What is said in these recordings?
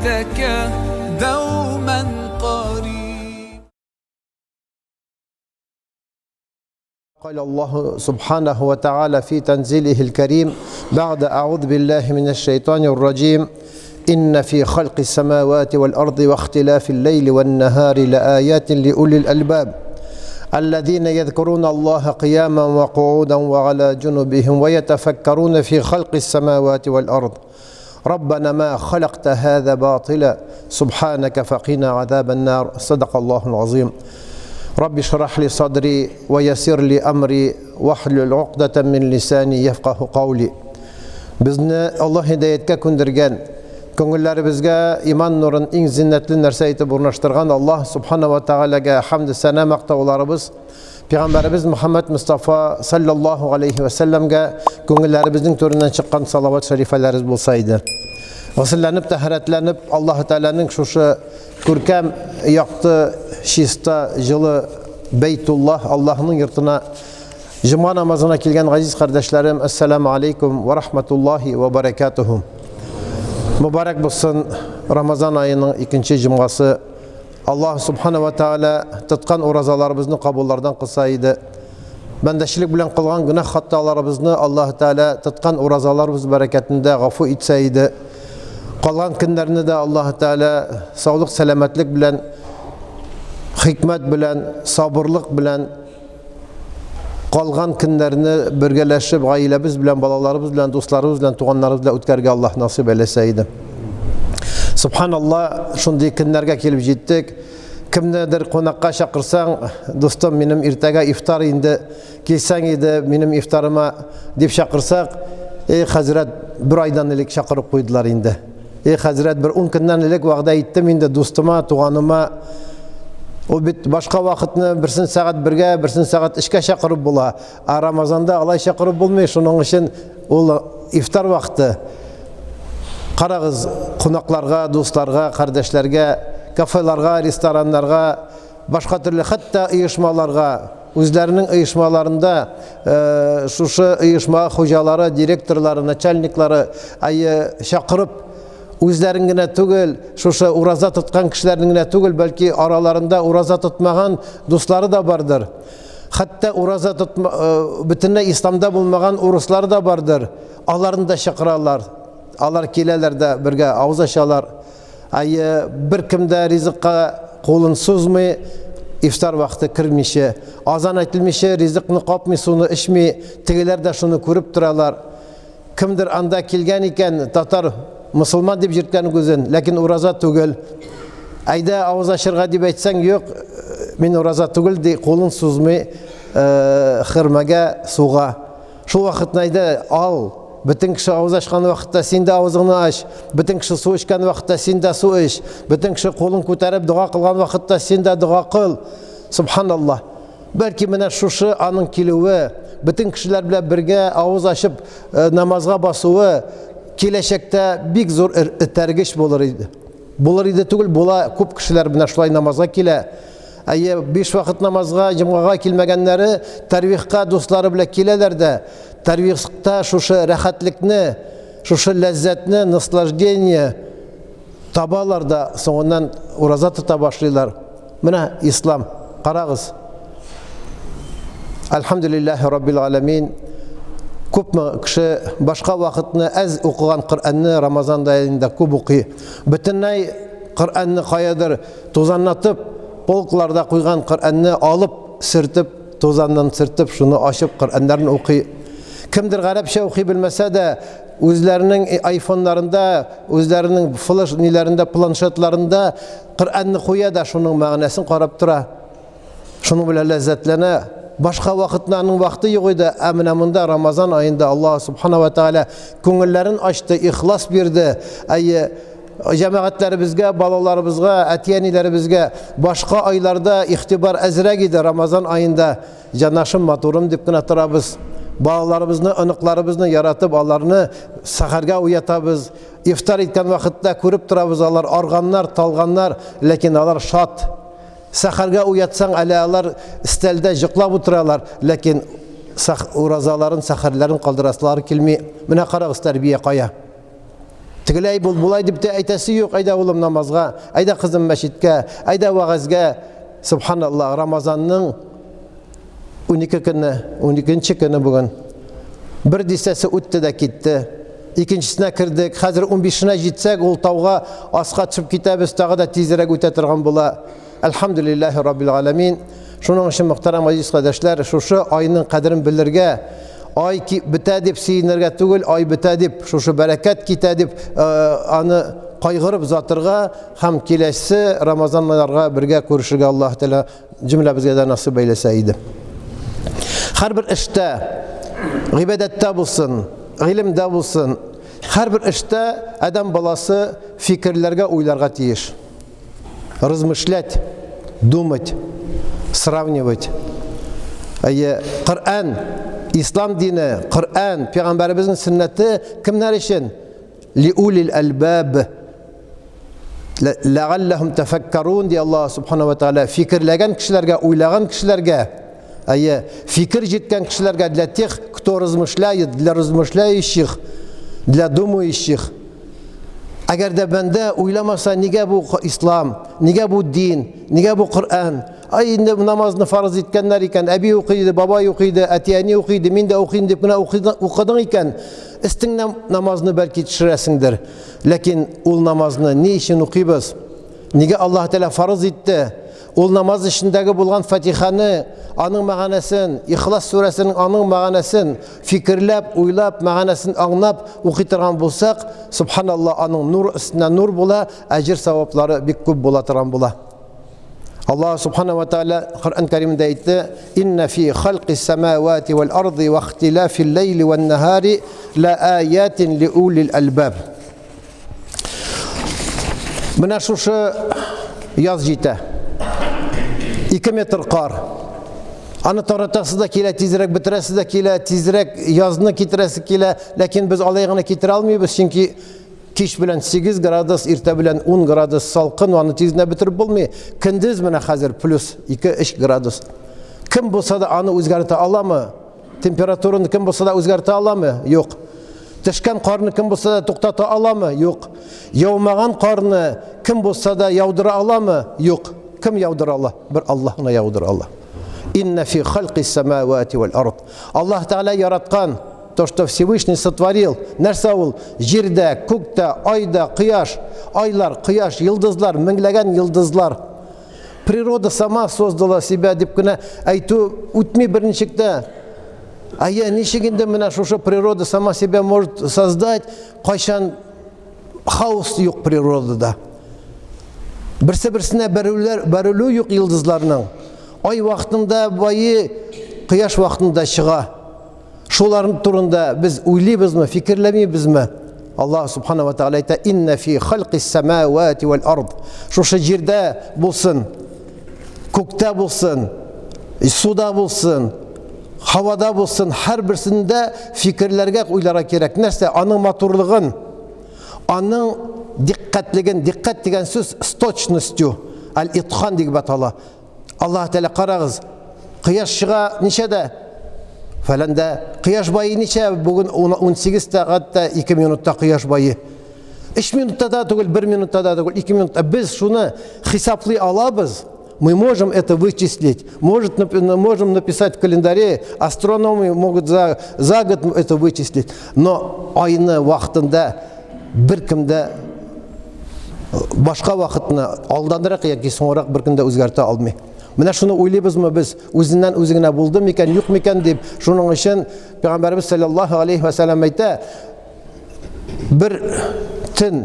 رحمتك دوما قريب. قال الله سبحانه وتعالى في تنزيله الكريم بعد أعوذ بالله من الشيطان الرجيم: إن في خلق السماوات والأرض واختلاف الليل والنهار لآيات لأولي الألباب الذين يذكرون الله قياما وقعودا وعلى جنوبهم ويتفكرون في خلق السماوات والأرض ربنا ما خلقت هذا باطلا سبحانك فقنا عذاب النار. صدق الله العظيم. رب اشرح لي صدري ويسر لي أمري واحلل عقدة من لساني يفقه قولي. Безне Аллаһ һидаяткә күндергән, күңелләребезгә иман нурын иң зиннәтле нәрсә итеп урнаштырган Аллаһ Субхана ва Тәгаләгә хәмд сәнә мактауларыбыз, Пәйгамбәребез Мөхәммәд Мустафа саллаллаһу алейхи ва сәлләмгә күңелләребезнең түреннән чыккан салават шәрифәләребез булса иде. Госелләнеп, тәһарәтләнеп, Аллаһ Тәгаләнең шушы күркәм, якты, чиста, җылы Бәйтуллаһ, Аллаһның йортына Җомга намазына килгән газиз кардәшләрем, ассаламу алейкум ва рахматуллахи ва баракатуху. Мубарак булсын Рамазан аеның икенче җомгасы. Аллаһ субхана ва тааля тоткан уразаларыбызны кабуллардан кылса иде. Бәндәчелек белән кылган гөнаһ хаталарыбызны Аллаһ Тааля тоткан уразаларыбыз бәрәкәтендә гафу итсә иде. Калган көннәрне дә Аллаһ Тааля саулык, сәламәтлек белән, хикмәт белән, сабырлык белән калган көннәрне бергәләшеп, гаиләбез белән, балаларыбыз белән, дусларыбыз белән, туганнарыбыз белән үткәрергә Аллаһ насыйп әйләсә иде. Субханалла, шундый көннәргә килеп җиттек. Кемнедер кунакка чакырсаң, дустым, минем иртәгә ифтар инде, килсәң иде минем ифтарыма дип чакырсак, эй, хәзрәт, бер айдан элек чакырып куйдылар инде. Эй, хәзрәт, бер ун көннән элек вәгъдә иттем инде дустыма, туганыма. Ул бит башка вакытны берсен сәгать бергә, берсен сәгать өчкә чакырып була. Ә Рамазанда алай чакырып булмый, шуның өчен ул ифтар вакыты. Карагыз, кунакларга, дусларга, кардәшләргә, кафеларга, рестораннарга, башка төрле хәтта оешмаларга, үзләренең оешмаларында э, шушы оешма хуҗалары, директорлары, начальниклары әйе чакырып үзләрен генә түгел, шушы ураза тоткан кешеләрне генә түгел, бәлки араларында ураза тотмаган дуслары да бардыр. Хәтта ураза тотма, э, бөтенләй исламда булмаган урыслар да бардыр. Аларны да чакыралар. Алар киләләр дә бергә авыз ачалар. Әйе, беркем дә ризыкка кулын сузмый, ифтар вакыты кермичә, азан әйтелмичә ризыкны капмый, суны эчми, тегеләр дә шуны күреп торалар. Кемдер анда килгән икән, татар, мусульман дип йөрткән үзен, ләкин ураза түгел. Әйдә авыз ачырга дип әйтсәң, юк, мин ураза түгел ди, кулын сузмый э, хөрмәгә, суга. Шул вакытны әйдә, ал. Бөтен кеше авыз ачкан вакытта син дә авызыңны ач. Бөтен кеше су эчкән вакытта син дә су эч. Бөтен кеше кулын күтәреп дога кылган вакытта син дә дога кыл. Субханаллаһ. Бәлки менә шушы аның килүе, бөтен кешеләр белән бергә авыз ачып э, намазга басуы киләчәктә бик зур этәргеч булыр иде. Булыр иде түгел, була күп кешеләр менә шулай намазга килә. Әйе, биш вакыт намазга, җомгага килмәгәннәре тәрвихка дуслары белән киләләр дә, тәрвихта шушы рәхәтлекне, шушы ләззәтне, наслаждение табалар да, соңыннан ураза тота башлыйлар. Менә ислам, карагыз. Әлхәмдүлилләһи раббил аламин. Күпме кеше башка вакытны әз укыган Коръәнне Рамазан аенда күп укый. Бөтенләй Коръәнне каядыр Тузаннатып, полкларда куйган Коръәнне алып, сөртеп, тузаннан сөртеп, шуны ачып Коръәннәрен укый. Кемдер гарәпчә укый белмәсә дә, үзләренең айфоннарында, үзләренең флеш ниләрендә, планшетларында Коръәнне куя да шуның мәгънәсен карап тора. Шуның белән ләззәтләнә. Башка вакытны аның вакыты юк иде, ә менә монда Рамазан аенда Аллаһ субхана ва тааля күңелләрен ачты, ихлас бирде. Әйе, җәмәгатьләребезгә, балаларыбызга, әти-әниләребезгә башка айларда игътибар әзрәк иде, Рамазан аенда җанашым, матурым дип кенә торабыз. Балаларыбызны, оныкларыбызны яратып, аларны сәхәргә уятабыз. Ифтар иткән вакытта күреп торабыз, алар арганнар, талганнар, ләкин алар шат. Сәхәргә уятсаң, әле алар өстәлдә җоклап утыралар, ләкин уразаларын, сәхәрләрен калдырасылары килми. Менә карагыз, тәрбия кая. Тегеләй бул, болай дип тә әйтәсе юк. Әйдә улым намазга, әйдә кызым мәчеткә, әйдә вәгазьгә. Субханаллаһ, Рамазанның 12 көне, 12 көне бүген. Бер дистәсе үтте дә китте. Икенчесенә кердек. Хәзер 15-нә җитсәк, ул тауга аска төшеп китәбез, тагы да тизрәк үтә торган була. Әлхәмдүлилләһи раббил галәмин. Шуның өчен, мөхтәрәм газиз кардәшләр, шушы айның кадерен белергә, ай бетә дип сөенергә түгел, ай бетә дип, шушы бәрәкәт китә дип, э, аны кайгырып затырга һәм киләсе Рамазаннарга бергә күрешергә Аллаһ Тәгалә җөмләбезгә дә насыйп әйләсә иде. Һәрбер эштә, гыйбадәттә булсын, гыйлемдә булсын, һәрбер эштә адәм баласы фикерләргә, уйларга тиеш. Размышлять, думать, сравнивать. Әйе, Коръән, ислам дине, Коръән, пәйгамбәребезнең сөннәте кемнәр өчен? Лиулил әлбаб. Ләгалләһум тафаккарун ди Аллаһ субхана ва тааля. Фикерләгән кешеләргә, уйлаган кешеләргә, әйе, фикер җиткән кешеләргә для тех, кто размышляет, для размышляющих, для думающих. Әгәр дә бәндә уйламаса, нигә бу ислам, нигә бу дин, нигә бу Коръән? Ай, инде намазны фарыз иткәннәр икән, әби укый иде, бабай укый иде, әти-әни укый иде, мин дә укыйм дип кенә укыдың икән, өстеңнән намазны бәлки төшерәсеңдер. Ләкин ул намазны ни өчен укыйбыз? Нигә Аллаһ Тәгалә фарыз итте? Ул намаз эчендәге булган Фатиханы, аның мәгънәсен, Ихлас сүрәсенең аның мәгънәсен фикерләп, уйлап, мәгънәсен аңлап укый торган булсак, субханалла, аның нур өстенә нур була, әҗер саваплары бик күп була торган була. Аллаһ субхана ва тааля Коръән Кәримдә әйтте: "Инна фи халқис самавати вал арди ва ихтилафил ләйли ван нахари ла аятин ли улил албаб". Менә шушы яз җитә. 2 метр кар. Аны таратасы да килә, тизрәк бетерәсе дә килә, тизрәк язны китерәсе килә, ләкин без алай гына китерә алмыйбыз, чөнки кич белән 8 градус, иртә белән 10 градус салкын, аны тиз генә бетереп булмый. Көндез менә хәзер плюс 2-3 градус. Кем булса да аны үзгәртә аламы? Температураны кем булса да үзгәртә аламы? Юк. Төшкән карны кем булса да туктата аламы? Юк. Яумаган карны кем булса да яудыра аламы? Юк. Кем яудыра ала? Бер Аллаһ гына яудыра ала. Инна фи халқис самавати вал ард. Аллаһ Тәгалә яраткан, то, что Всевышний сотворил. Нәрсә ул? Җирдә, күктә, айда, кояш, айлар, кояш, йолдызлар, меңләгән йолдызлар. Природа сама создала себя дип кенә әйтү үтми берничек тә. Әйе, ничек инде менә шушы природа сама себя может создать, кайчан хаос юк природада. Берсе берсенә бәрүләр, бәрелү юк йолдызларның. Ай вакытында байы, кояш вакытында чыга. Шуларның турында без уйлыйбызмы, фикерләмибезме? Аллаһ субхана ва тааля әйтә: "Инна фи халқис самавати вал ард". Шушы җирдә булсын, күктә булсын, суда булсын, һавада булсын, һәрберсендә фикерләргә уйларга кирәк. Нәрсә? Аның матурлыгын, аның дикъкатьлеген, дикъкать дигән сүз с точностью, аль-итхан дип атала. Аллаһ Тәгалә карагыз, кояш чыга ничәдә? Фәләндә. Кояш байы ничә? Бүген 18 сәгать тә 2 минутта кояш байы. 3 минутта да түгел, 1 минутта да түгел, 2 минутта. Без шуны хисаплый алабыз. Мы можем это вычислить. Может, можем написать в календаре, астрономы могут за год это вычислить. Но айны вакытында беркем дә башка вакытны алданрак яки соңрак бер көндә үзгәртә алмый. Менә шуны уйлыйбызмы без, үзеннән үзе генә булды микән, юк микән дип. Шуның өчен Пәйгамбәребез саллаллаһу алейхи ва сәлләм әйтә, бер төн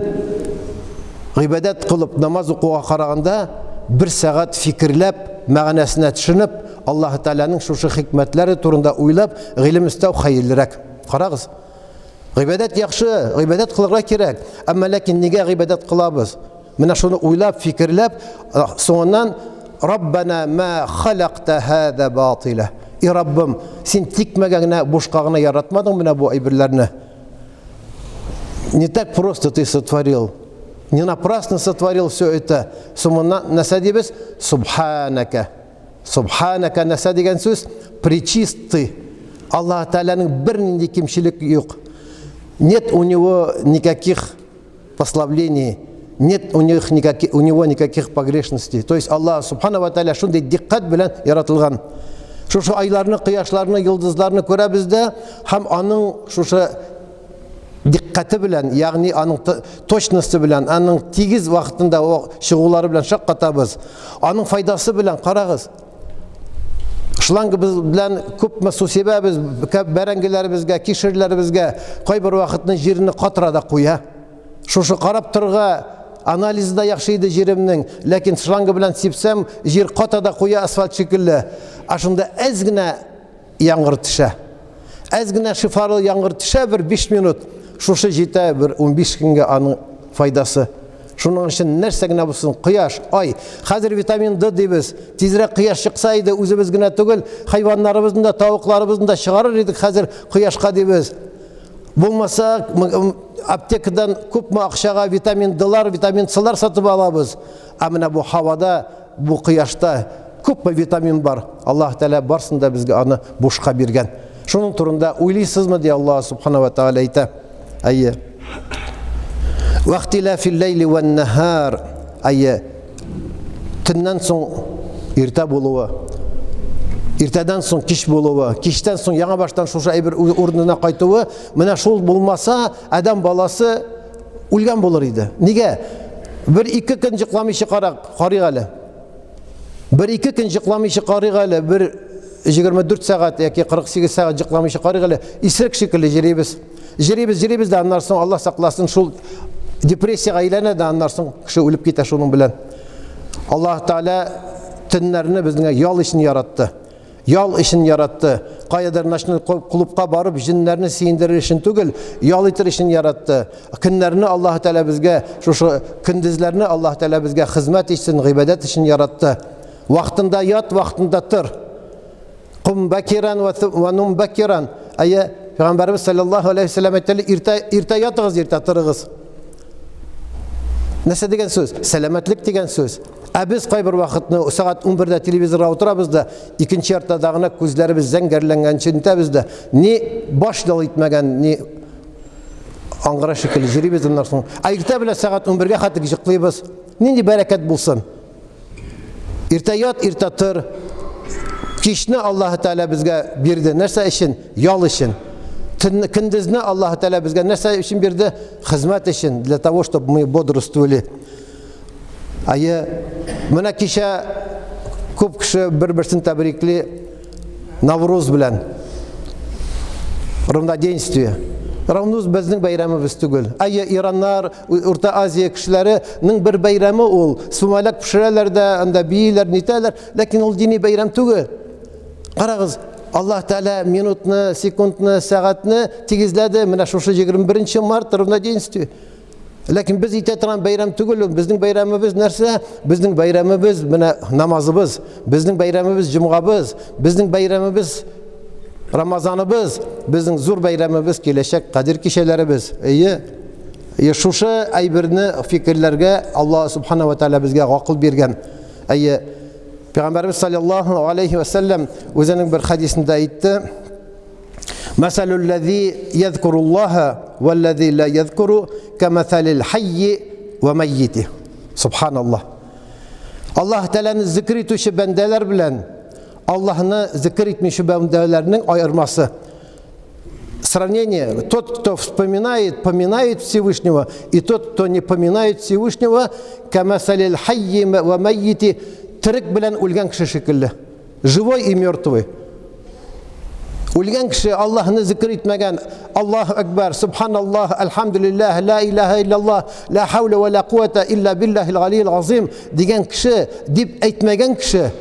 гыйбадәт кылып намаз укуга караганда бер сәгать фикерләп, мәгънәсенә төшенеп, Аллаһ Тәгаләнең шушы хикмәтләре турында уйлап, гыйлем эстәү хәерлерәк. Карагыз. Гыйбадәт яхшы, гыйбадәт кылырга кирәк. Әмма ләкин нигә гыйбадәт кылабыз? Менә шуны уйлап, фикерләп, соңыннан Раббана ма халакта хаза батила. И Раббым, син тикмәгә генә, бушка гына яратмадың менә бу әйберләрне. Не так просто ты сотворил. Не напрасно сотворил все это. Соңыннан нәрсә дибез? Субханака. Субханака нәрсә дигән сүз? Пречистый. Аллаһ Тәгаләнең бернинди кимчелек юк. Нет у него никаких послаблений, нет у них никаких, у него никаких погрешностей. То есть Аллаһ субхана ва тааля шундый диккать белән яратылган. Шушы айларны, кояшларны, йолдызларны күрәбез дә һәм аның шушы диккате белән, ягъни аның точности белән, аның тигез вакытында чыгулары белән шаккатабыз. Аның файдасы белән карагыз. Шлангыбыз белән күпме су сибәбез, бәрәңгеләребезгә, кишерләребезгә, кайбер вакытны җирне катыра да куя. Шушы карап торырга анализы да яхшы иде җиремнең, ләкин шланга белән сипсәм, җир ката да куя асфальт шикелле. Ә шунда әз генә яңгыр төшә. Әз генә шифарлы яңгыр төшә бер 5 минут. Шушы җитә бер 15 көнгә аның файдасы. Шуның өчен нәрсә генә булсын, кояш, ай. Хәзер витамин D дибез. Тизрәк кояш чыкса иде, үзебез генә түгел, хайваннарыбызны да, тавыкларыбызны да чыгарыр идек хәзер кояшка дибез. Булмаса, аптекадан күпме акчага витамин D-лар, витамин C-лар сатып алабыз. Ә менә бу һавада, бу кояшта күпме витамин бар. Аллаһ Тәгалә барсын да безгә аны бушка биргән. Шуның турында уйлыйсызмы, ди Аллаһ Субхана ва Тәгалә әйтә. Әйе. Вахтилафил ләйли ван нахар. Әйе. Төннән соң иртә булуы, иртәдән соң кич булуы, кичтән соң яңа баштан шушы әйбер урынына кайтуы, менә шул булмаса, адәм баласы үлгән булыр иде. Нигә? Бер ике көн йокламыйча карак, карыйк әле. Бер ике көн йокламыйча карыйк әле, бер 24 сәгать яки 48 сәгать йокламыйча карыйк әле, исерек шикелле йөрибез. Йөрибез, йөрибез дә аннан соң Аллаһ сакласын, шул депрессиягә әйләнә дә аннан соң кеше үлеп китә шуның белән. Аллаһ Тәгалә төннәрне безгә ял өчен яратты. Ял өчен яратты. Каядыр ночной клубка барып җеннәрне сөендерер өчен түгел, ял итер өчен яратты. Көннәрне Аллаһ Тәгалә безгә шушы көндезләрне Аллаһ Тәгалә безгә хезмәт итсен, гыйбадәт өчен яратты. Вакытында ят, вакытында тор. Кум бакиран ва нум бакиран. Әйе, Пәйгамбәребез саллаллаһу алейһи ва сәлләм әйтте, иртә иртә ятыгыз, иртә торыгыз. Нәрсә дигән сүз? Сәламәтлек дигән сүз. Ә без кайбер вакытны сәгать 11-дә телевизорга утырабыз да, икенче яртыда гына күзләребез зәңгәрләнгәнче нитәбез дә, ни баш ял итмәгән, ни аңгыра шикелле йөрибез аннан соң. Ә иртә белән сәгать 11-гә хәтле йоклыйбыз. Нинди бәрәкәт булсын? Иртә ят, иртә тор. Кичне Аллаһ Тәгалә безгә бирде. Нәрсә өчен? Ял өчен. Көндезне Аллаһ Тәгалә безгә нәрсә өчен бирде? Хезмәт өчен, для того, чтобы мы бодрствовали. Әйе, менә кичә күп кеше бер-берсен тәбрикли Навруз белән. Равноденствие. Равнуз безнең бәйрәмебез түгел. Әйе, Ираннар, Урта Азия кешеләренең бер бәйрәме ул. Сумалак пешерәләр дә, анда бииләр, нитәләр, ләкин ул дини бәйрәм түгел. Карагыз, Аллаһ Тәгалә минутны, секундны, сәгатьне тигезләде. Менә шушы 21 март равноденствие. Ләкин без итә торган бәйрәм түгел ул. Безнең бәйрәмебез нәрсә? Безнең бәйрәмебез менә намазыбыз, безнең бәйрәмебез җомгабыз, безнең бәйрәмебез Рамазаныбыз, безнең зур бәйрәмебез киләчәк Кадир кичәләребез. Әйе. Әйе, шушы әйберне фикерләргә Аллаһ субхана ва тааля безгә гакыл биргән. Әйе. Пәйгамбәрбез саллаллаһу алейхи ва сәлләм үзенең бер хәдисендә әйтте: Мәсәлүлләзи язкуруллаһа вәлләзи ла язкуру кәмәсәлил хайи ва мәййити. Субханаллаһ. Аллаһ Тәгаләне зикр итүче бәндәләр белән Аллаһны зикр итмәүче бәндәләрнең аермасы. Сравнение. Тот, кто вспоминает, поминает Всевышнего, и тот, кто не поминает Всевышнего, кәмәсәлил хайи ва мәййити, терек белән үлгән кеше шикелле. Живой и мертвый. Үлгән кеше Аллаһны зикр итмәгән, Аллаһу акбар, субханаллаһ, альхамдулиллаһ, ла илаһа иллаллаһ, ла хауля ва ла куата илля биллаһил галиил азим дигән кеше дип әйтмәгән кеше,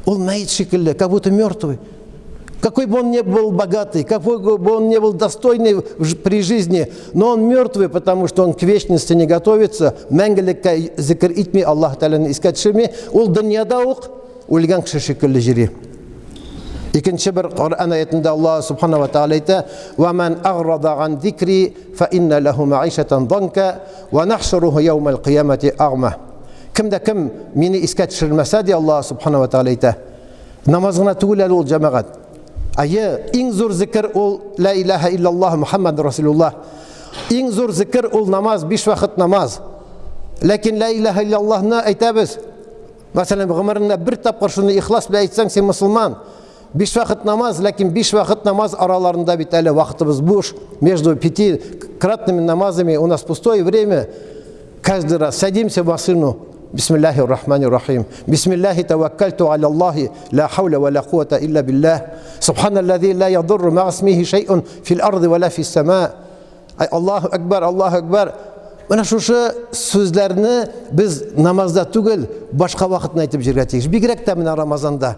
ул мәет шикелле, как будто мертвый. Какой бы он ни был богатый, какой бы он ни был достойный при жизни, но он мертвый, потому что он к вечности не готовится, мәңгелеккә зикр итми, Аллаһ Тәгаләне искә төшерми, ул дөньяда ук үлгән кеше шикелле йөри. Икенче бер Коръән аятында Аллаһ Субхана ва Тааля әйтә: "Ва ман аграда ган зикри фа инна лаху маишатан данка ва нахшуруху яумал кыямати агма". Кем дә кем мине искә төшермәсә, ди Аллаһ Субхана ва Тааля әйтә. Намаз гына түгел әле ул, җәмәгать. Әйе, иң зур зикер ул ла илаһа иллаллаһ Мухаммад Расулуллаһ. Иң зур зикер ул намаз, биш вакыт намаз. Ләкин ла илаһа илляллаһны әйтәбез. Мәсәлән, гомереңдә бер тапкыр шуны ихлас белән әйтсәң, син мусулман. Биш вакыт намаз, ләкин биш вакыт намаз араларында бит әле вакытыбыз буш. Между пяти кратными намазами у нас пустое время. Каждый раз садимся в машину. Бисмиллахи рахмани рахим. Бисмиллахи таваккальту аля Аллахи, ла хауля ва ла куата илля биллах. Субханаллази ла ядурру ма исмихи шай'ун фил арди ва ла фис сама. Ай, Аллаху акбар, Аллаху акбар. Менә шушы сүзләрне без намазда түгел, башка вакытны әйтеп җиргә тиеш. Бигрәк тә менә Рамазанда.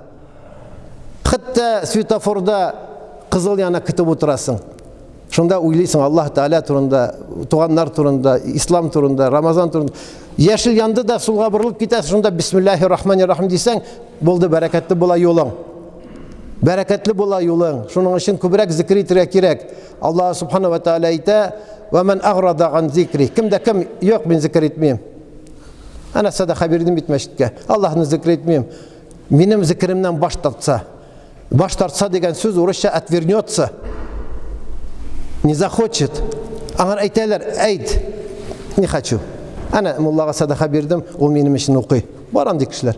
Хәтта светофорда кызыл яна көтеп утырасың. Шунда уйлыйсың Аллаһ Тәгалә турында, туганнар турында, ислам турында, Рамазан турында. Яшел янды да сулга борылып китәсең, шунда бисмиллаһир рахманир рахим дисәң, булды, бәрәкәтле була юлың. Бәрәкәтле була юлың. Шуның өчен күбрәк зикр итәргә кирәк. Аллаһ субхана ва тааля әйтә: "Ва ман аграда ган зикри". Кем дә кем юк, мин зикр итмим. Ана садака бирдем бит мәчеткә. Аллаһны зикр итмим. Минем зикеремнән баш тартса. Баш тартса дигән сүз урысча отвернется. Не захочет. Аңар әйтәләр, әйт. Не хочу. Ана муллага садака бирдем, ул минем өчен укый. Бар андый кешеләр.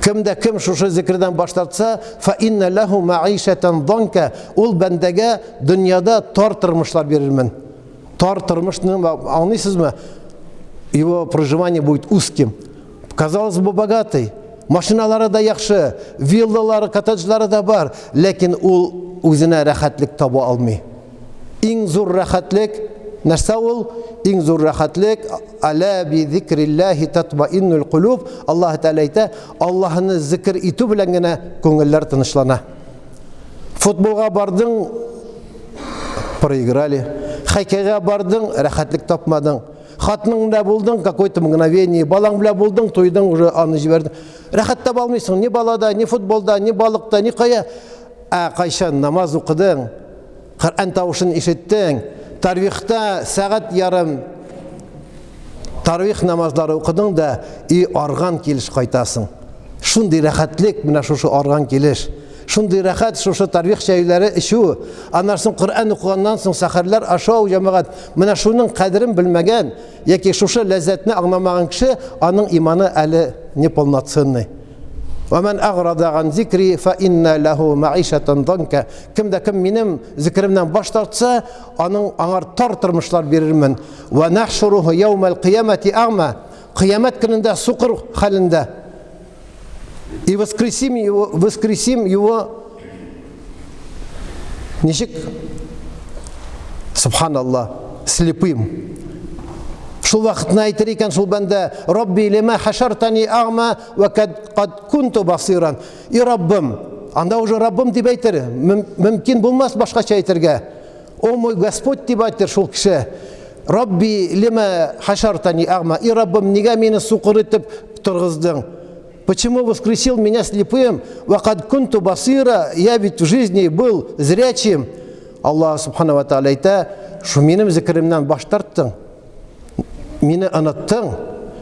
Кем дә кем шушы зикердән баш тартса, фа инна лаху маишатан данка, ул бәндәгә дөньяда тар тормышлар бирермен. Тар тормышны аңлыйсызмы? Его проживание будет узким. Казалось бы, богатый, машиналары да яхшы, виллалары, коттеджлары да бар, ләкин ул үзенә рәхәтлек таба алмый. Иң зур рәхәтлек нәрсә ул? Иң зур рәхәтлек аля би зикриллаһи татмаиннул кулуб. Аллаһ Тәгалә әйтә, Аллаһны зикр итү белән генә күңелләр тынычлана. Футболга бардың, проиграли. Хоккейга бардың, рәхәтлек тапмадың. Хатының белән булдың, какое-то мгновение, балаң белән булдың, туйдың, уже аны җибәрдең. Рәхәт таба алмыйсың, ни балада, ни футболда, ни балыкта, ни кая. Ә кайчан намаз укыдың, Коръән тавышын ишеттең, тарвихта сәгать ярым тарвих намазлары укыдың да, и арган килеш кайтасың. Шундый рәхәтлек менә шушы арган килеш. Шундый рәхәт шушы тарвих чәйләре эчү. Аннан соң Коръән укыганнан соң сәхәрләр ашау, җәмәгать. Менә шуның кадерен белмәгән яки шушы ләззәтне аңламаган кеше, аның иманы әле неполноценный. Ва ман аграда ган зикри фа инна лаху маишатан данка. Кем дә кем минем зикремнән баш тартса, аның аңар тар тормышлар бирермен. Ва нахшуруху яумал кыямати агма. Кыямәт көнендә сукыр хәлендә. И воскресим его ничек? Субханаллах, слепым. Шул вакытны әйтер икән шул бәндә, Рабби лима хашартани агма ва кад кунту басиран. И Раббым, анда уже Раббым дип әйтер, мөмкин булмас башкача әйтергә. О мой Господь дип әйтер шул кеше. Рабби лима хашартани агма. И Раббым, нигә мине сукыр итеп торгыздың? Почему воскресил меня слепым? Ва кад кунту басира, я ведь в жизни был зрячим. Аллаһ субхана ва тааля әйтә, шу минем зикеремнән баш тарттың, мине оныттың,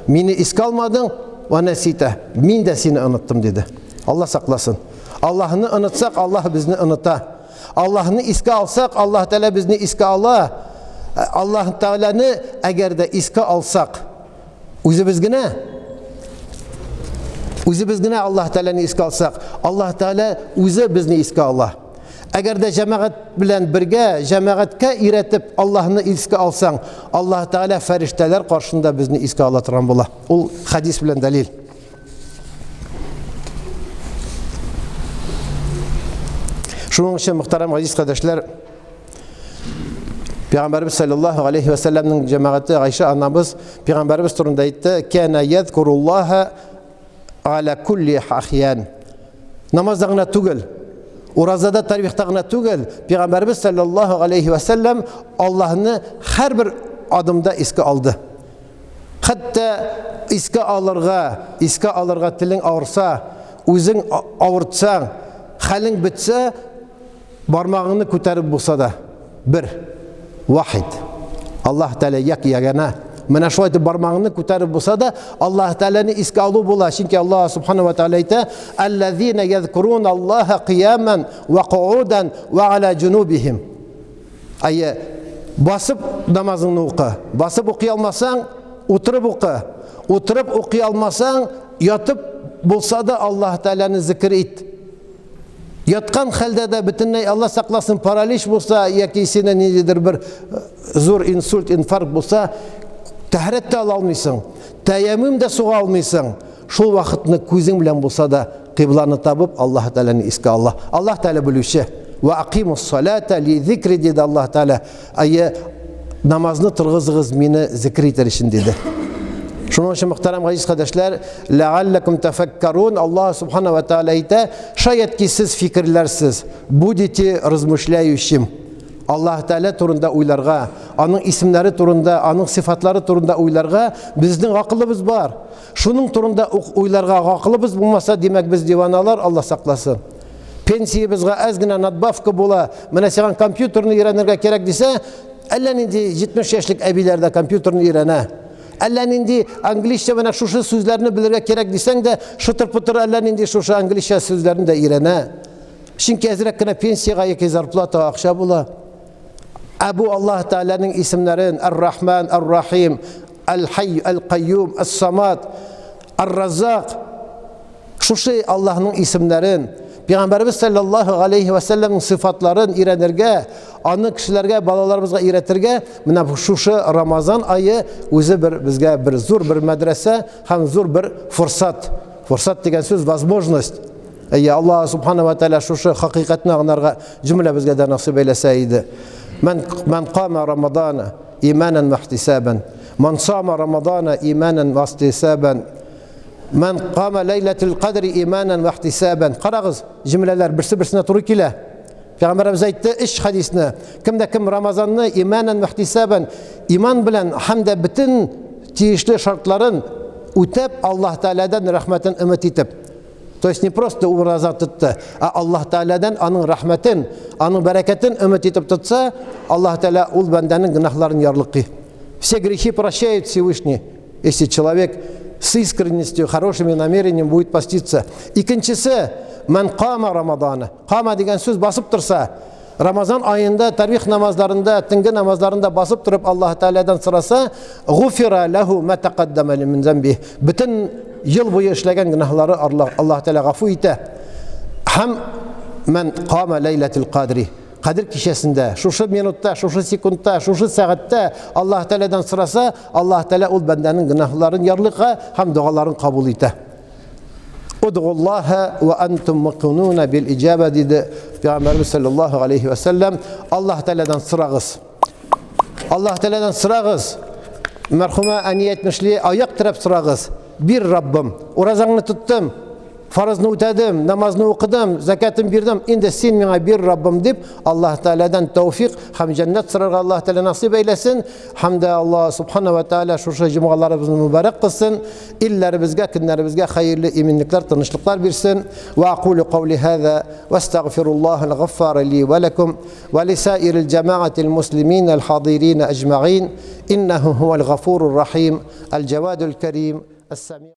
мине искә алмадың, ва насита, мин дә сине оныттым диде. Аллаһ сакласын. Аллаһны онытсак, Аллаһ безне оныта. Аллаһны искә алсак, Аллаһ Тәгалә безне искә ала. Аллаһ Тәгаләне әгәр дә искә алсак, үзебез генә үзебез генә Аллаһ Тәгаләне искә алсак, Аллаһ Тәгалә үзе безне искә ала. Әгәр дә җәмәгать белән бергә, җәмәгатькә өйрәтеп Аллаһны искә алсаң, Аллаһ Тәгалә фәрештәләр каршында безне искә ала торган була. Ул хадис белән дәлил. Шуның өчен, мөхтәрәм газиз кардәшләр, Пәйгамбәрбез саллаллаһу алейхи ва сәлләмнең җәмәгате Айша анабыз пәйгамбәрбез турында әйтте: "Кана язкуруллаһа аля кулли ахьян". Намазда гына түгел, уразада тарихта гына түгел, пәйгамбәрбез саллаллаһу алейхи ва сәлләм Аллаһны һәрбер адымда искә алды. Хәтта искә алырга, искә алырга телең авырса, үзең авыртсаң, хәлең бетсә, бармагыңны күтәреп булса да, бер вахид. Аллаһ Тәгалә як ягана. Менә шулай итеп бармагыңны күтәреп булса да, Аллаһ Тәгаләне искә алу була. Чөнки Аллаһ Субхану ва Тәгалә әйтә: "Аллазина язкурун Аллаһа кыяман ва куудан ва аля җунубихим". Әйе, Басып намазыңны укы. Басып укый алмасаң, утырып укы. Утырып укый алмасаң, ятып булса да Аллаһ Тәгаләне зикер ит. Яткан хәлдә дә бөтенләй Алла сакласын, паралич булса яки сине ниндидер бер э, зур инсульт, инфаркт булса, тәһарәт тә ала алмыйсың, тәяммум дә суга алмыйсың. Шул вакытны күзең белән булса да кыйбланы табып, Аллаһ Тәгаләне искә алла. Аллаһ Тәгалә белүче. Ва акимус салата ли зикри диде Аллаһ Тәгалә. Әйе, намазны торгызыгыз мине зикр итәр өчен диде. Шуның өчен мөхтәрәм газиз кардәшләр, ләалләкум тафаккарун, Аллаһ субхана ва тааля әйтә, шаять ки сез фикерләрсез, будете размышляющим. Аллаһ Тәгалә турында уйларга, аның исемнәре турында, аның сыйфатлары турында уйларга безнең акылыбыз бар. Шуның турында ук уйларга акылыбыз булмаса, димәк без диваналар, Аллаһ сакласын. Пенсиябезгә әз генә надбавка була, менә сиңа компьютерны өйрәнергә кирәк дисә, әллә нинди 70 яшьлек әбиләр дә компьютерны өйрәнә. Әллә нинди английча менә шушы сүзләрне белергә кирәк дисәң дә, шытыр-пытыр әллә нинди шушы английча сүзләрне дә өйрәнә. Чөнки әзрәк кенә пенсиягә яки зарплатага акча була. Ә бу Аллаһ Тәгаләнең исемнәрен Ар-Рахман, Ар-Рахим, Аль-Хай, Аль-Кайюм, Ас-Самад, Ар-Раззак Шушы Аллаһның исемнәрен, Пәйгамбәребез саллаллаһу алейхи ва сәлләмнең сыйфатларын өйрәнергә, аны кешеләргә, балаларыбызга өйрәтергә, менә шушы Рамазан ае үзе бер безгә бер зур бер мәдрәсә һәм зур бер форсат. Форсат дигән сүз возможность. Әйе, Аллаһ субхана ва тааля шушы хакыйкатьне аңларга җөмләбезгә дә насыйп әйләсә иде. Ман ман кама Рамазана иманан ва ихтисабан. Ман сама Рамазана иманан ва ихтисабан. Ман кама ләйләтул кадри иманан ва ихтисабан. Карагыз, җөмләләр берсе-берсенә туры килә. Пәйгамбәребез әйтте өч хадисне. Кем дә кем Рамазанны иманан ва ихтисабан, иман белән һәм дә бөтен тиешле шартларын үтәп, Аллаһ Тәгаләдән рәхмәтен өмет итеп. То есть не просто ураза тотты, ә Аллаһ Тәгаләдән аның рәхмәтен, аның бәрәкәтен өмет итеп тотса, Аллаһ Тәгалә ул бәндәнең гөнаһларын ярлыкый. Все грехи прощает Всевышний. Если человек с искренностью, хорошими намерениями будет поститься. Икенчесе, ман кама Рамадана. Кама дигән сүз басып торса, Рамазан аенда тарвих намазларында, төнге намазларында басып торып Аллаһ Тәгаләдән сораса, гуфира лаху ма тaqaddama мин замби. Бөтен ел буе эшләгән гөнаһлары Аллаһ Тәгалә гафу итә. Һәм ман кама ләйләтул кадри. Кадер кичәсендә, шушы минутта, шушы секундта, шушы сәгатьтә Аллаһ Тәгаләдән сораса, Аллаһ Тәгалә ул бәндәнең гөнаһларын ярлыка һәм догаларын кабул итә. Удгуллаһа ва антум мукинуна бил иҗаба диде Пәйгамбәрбез саллаллаһу алейхи ва саллям. Аллаһ Тәгаләдән сорагыз. Аллаһ Тәгаләдән сорагыз. Мәрхүмә әни әйтмешли, аяк терәп сорагыз. Бир, Раббым, уразаңны тоттым, фарызны үтәдем, намазны укыдым, зәкәтен бирдем, инде син миңа бир, Раббым, дип, Аллаһ Тәгаләдән тәүфик һәм җәннәт сорарга Аллаһ Тәгалә насыйп әйләсен. Һәм дә Аллаһ Субхана ва Тәгалә шушы җомгаларыбызны мөбарәк кылсын, илләребезгә, көннәребезгә хәерле иминлекләр, тынычлыклар бирсен. Ва акулу каули һаза ва астагфируллаһал гаффар ли ва лакум ва лисаирил җамаатил муслимин аль хадирин аҗмаин. Иннаху хуал гафурур рахим, аль җавадул карим, ас-сами.